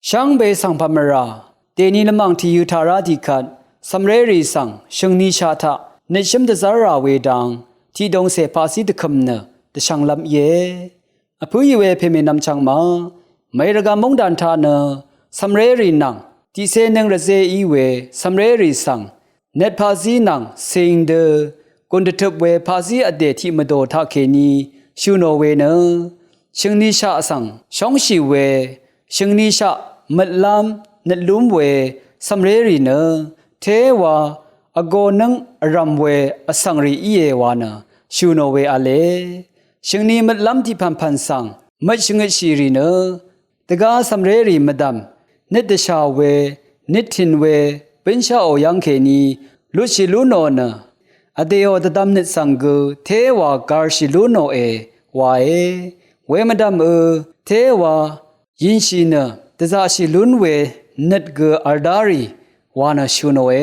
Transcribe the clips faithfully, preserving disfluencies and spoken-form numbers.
Shvngbe svng pàmvrà dèni lvmàng tìyø taq rá tiqkvt cv̀mrérì svng shø̀ngnishaq taq nøtshǿm dvzv́rrà we dang tiqdongcè paqzí dvkø̀m nø dvshvnglv́m íe. Vpǿì we pèmènvm chvngma mèrvgvm móngdàn taq nø cv̀mrérì nvng tiqcēnøng rvzé í we cv̀mrérì svng nøt paqzí nvng cìng dø gùn dvtøp we paqzí vdè tiq mvdò taqkèní shø̀ nò we nø shø̀ngnishaq svng shóngshì we shø̀ngnishaq møtlv́m nøtlúm we cv̀mrérì nø téwa vgōnǿng vrv̀m we vsvngrì íe wa nø shø̀ nò we v̄le. Shø̀ngni møtlv́m tiqpv̀npv̀n svng møt shvngøtshìrì nø dvgá cv̀mrérì mvdv̀m nøt dvshà we nøt tìn we bǿnsháò yv́ngkèní lutshì lú nò nø vdèò dvdvm nøt svng gø téwa gàrshì lú nòe wae. We mvdv̀mø téwa yinshì nø dvzaqshì lún we nøt gø v̀rdá rì wa nø shø̀ nòe.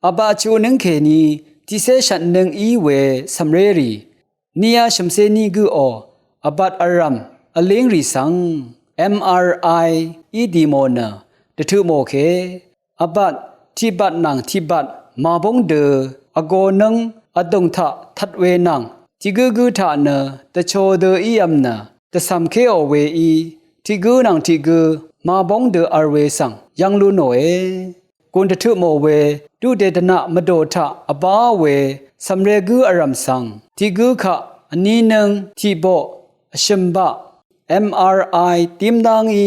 Vbat chuqnǿng kèní tiqcé shvtnøng í we cv̀mrérì niya shø̀mcé ní gǿò vbat vrv̀m vlíngrì svng mri í dì mò nø dvtø mò ke. Vbat tiqbat nvng tiqbat màbúng dø vgōnǿng vdùng taq tvt we nvng tiqgǿ gǿ taq nø dvcho dø ívm nø dvcv̀mkéò weí tiqgǿ nvng tiqgǿ màbúng dø v̄l we svng yv́ng lú nòe. Gùn dvtø mò we duqdè dvnaq mvdò taq vbá we cv̀mré gǿ vrv̀m svng tiqgǿ kaq vní nǿng tiqboq vshø̀mbaq mri dímdá ngí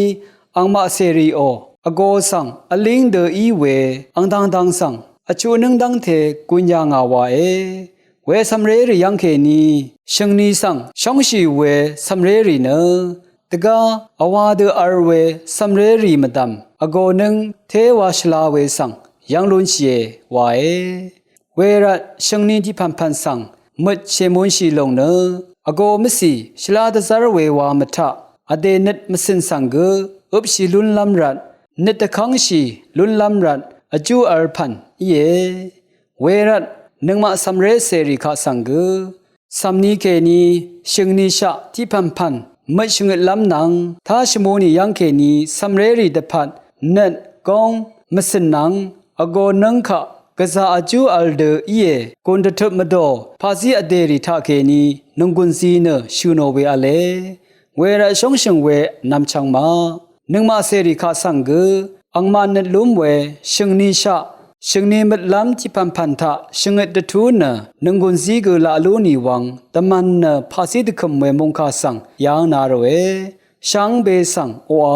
angmaq cèrìò vgō svng vlíng dø í we angdangdang svng vchuqnǿng dv́ngte gùn yà ngà wae. We cv̀mrérì yv́ngkèní shø̀ngni svng shóngshì we cv̀mrérì nø dvgá vwa dø v̄l we cv̀mrérì mvdv̀m vgōnǿng téwa shvla we svng yv́ng lúnshìe wae. Wervt shø̀ngni tiqpv̀npv̀n svng møt shèmunshì lòng nø vgō mvcì shvla dvzv́r we wa mvtaq vdè nøt mvcø̀n svng gø øpshì lúnlv́m rvt nøt dvkv́ngshì lúnlv́m rvt vjú v̄l pv̀n íe. Wervt nøngmaq cv̀mré cèrì kaq svng gø cv̀mni kèní shø̀ngnishaq tiqpv̀npv̀n møt shvngøtlv́m nvng tá shvmuni yv́ngkèní cv̀mrérì dvpvt nøt góng mvcø̀n nvng vgōnǿng kaq gvzà vjú v̄l dø íe. Gùn dvtøp mvdò paqzí vdèrì taqkèní nònggùn zi nø shø̀ nò we v̄le. Wervt shóngshø̀ng we nvmchvng ma nøngmaq cèrì kaq svng gø angmaq nøt lúm we shø̀ngnishaq shø̀ngni møtlv́m tiqpv̀npv̀n taq shvngøt dvtú nø nònggùn zí gø laq lú nì wvng dvmvn nø paqzí dvkø̀m we mòngkà svng yv́ng na ròe. Shvngbe svng oqà